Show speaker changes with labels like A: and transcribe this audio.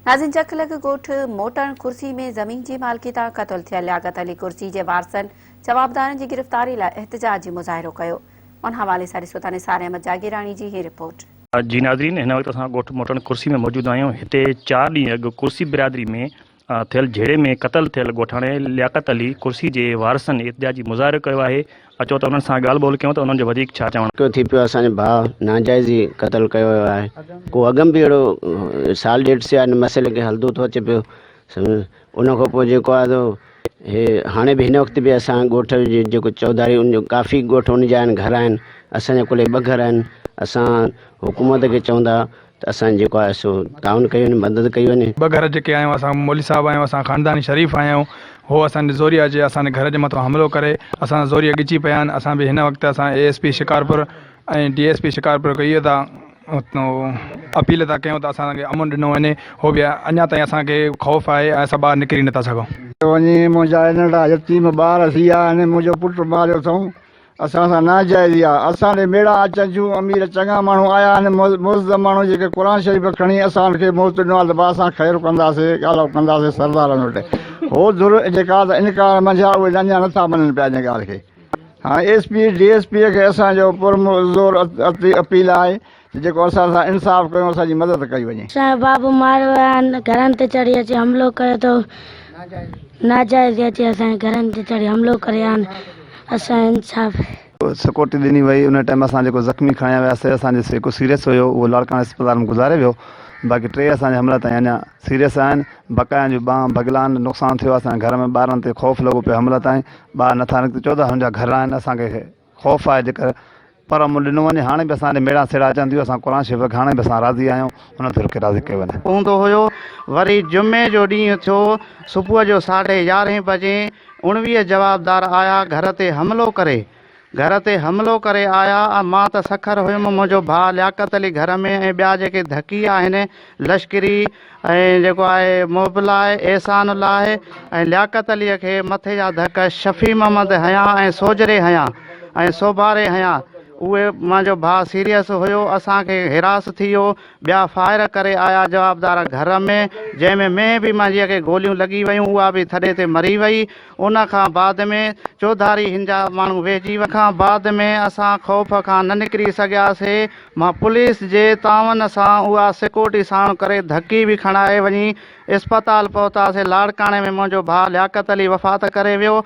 A: ناظرين چڪ لڳ ڳوٺ موٽڻ ڪرسي ۾ زمين جي مالڪي تان قتل ٿيل لياقت علي ڪرسي جي وارثن جوابدارن جي گرفتاري لاء احتجاجي مظاهرو ڪيو ان حوالي سان ڏسو ٿا نثار احمد جاگيراڻي جي هي رپورٽ.
B: جي ناظرين هن وقت اسان ڳوٺ موٽڻ ڪرسي ۾ موجود آهيون هتي چار ڏينهن اڳ ڪرسي برادري ۾ ٿيل جهيڙي ۾ قتل ٿيل ڳوٺاڻي لياقت علي ڪرسي جي وارثن احتجاجي مظاهرو ڪيو آهي، اچو ته انهن سان ڳالهه ٻولهه ڪيون ته انهن جو وڌيڪ ڇا چوڻ.
C: ڪيو ٿي پيو اسان جو ڀاء ناجائز ئي قتل ڪيو ويو آهي ڪو اڳم به اهڙو سال ڏيڍ سي ان مسئلي کي هلندو ٿو اچي پيو ان کان پوء جيڪو آهي سو هي هاڻي به هن وقت به اسان ڳوٺ جي جيڪو چوڌاري ان جو ڪافي ڳوٺ ان جا آهن گهر آهن اسان جا ڪلهي ٻه گهر آهن اسان حڪومت کي چوندا ته اسان جيڪو آهي سو تعاون ڪئي وڃي مدد ڪئي وڃي.
D: ٻه گهر جيڪي آهيون اسان مولوي صاحب آهيون اسان خانداني شريف آهيون هو اسان جي زوري اچي اسان جي گهر جي مٿان حملو ڪري اسان سان زوري ڳچي پيا آهن اسان به هن وقت اسان A S P Shikarpur ۽ D S P Shikarpur کي اهو ٿا اپيل ٿا ڪيون ته اسان کي امن ڏنو وڃي هو به اڃا تائين اسان کي خوف آهي ۽ اسان ٻاهر نڪري نٿا سگهون.
E: وڃي منهنجا ننڍڙا يتيم ٻار ٿي ويا آهن منهنجو پٽ ماريو اٿئون اسان سان ناجائزي آ، اسان ڏي ميڙا اچن ٿيون، امير چڱا ماڻهو آيا آهن، معزز ماڻهو جيڪي قرآن شريف کڻي اسان کي موت ڏنو آ ته با اسان خير ڪنداسي، ڳالهائو ڪنداسي سردارن وٽ. هو ڌر جيڪا ته انڪار منجهيا اهي اڃا نٿا مڃن پيا ان ڳالهه کي. هاڻي S P D S P کي اسان جو پر زور اپيل آهي ته جيڪو اسان سان انصاف ڪيو اسان جي مدد ڪئي وڃي.
F: اسان جو بابو ماريو ويو آهن گهرن تي چڙهي اچي حملو ڪيو اٿو ناجائز اچي اسان جي گهرن تي چڙهي حملو ڪري آهن اسان انصاف.
G: سڪيورٽي ڏني وئي ان ٽائيم اسان جيڪو زخمي کڻيا وياسي اسان جي هڪ سيريس هيو اهو لاڙڪاڻي اسپتال ۾ گذاري ويو باقي ٽي اسان جي حملا تائين اڃا سيريس آهن بقايا جون ٻانهن ڀڳل آهن نقصان ٿيو آهي اسان جي گهر ۾ ٻارن تي خوف لڳو پيو حملا تائين ٻاهر نٿا نڪرن چو ته هن جا گهر آهن اسان کي خوف آهي جيڪر پر امن ڏنو وڃي هاڻي به اسان ڏي ميڙا سيڙا اچن ٿيون اسان قرآن شريف کي هاڻي به اسان راضي آهيون ان ڌر کي راضي ڪيو وڃي.
H: پوندو هيو. وري جمعي جو ڏينهن ٿيو، صبح جو ساڍي يارهين بجي 19 جوابدار آيا گهر تي حملو ڪري گهر تي حملو ڪري آيا ۽ مان ته سکر هيم منهنجو ڀاء لياقت علي گهر ۾ ۽ ٻيا جيڪي ڌڪي آهن لشڪري ۽ جيڪو آهي محب الله احسان الله ۽ لياقت علي کي مٿي جا ڌڪ شفيع محمد هنيا ۽ سوجهري هنيا ۽ سوڀاري هنيا اهي منهنجو ڀاء سيريس هيو اسان کي هراس ٿي ويو ٻيا فائر ڪري آيا جوابدار گهر ۾ جنهن ۾ مينهن به منهنجي کي گوليون لڳي ويون اها به ٿڏي تي مري وئي ان کان بعد ۾ چوڌاري هن جا ماڻهو ويهجي ويا کان بعد ۾ اسان خوف کان نه نڪري سگهياسي مان پوليس جي تعاون سان اها سيڪورٽي ساڻ ڪري ڌڪي به کڻائي وڃي اسپتال پهتاسين لاڙڪاڻي ۾ منهنجو ڀاء لياقت علي وفات ڪري ويو.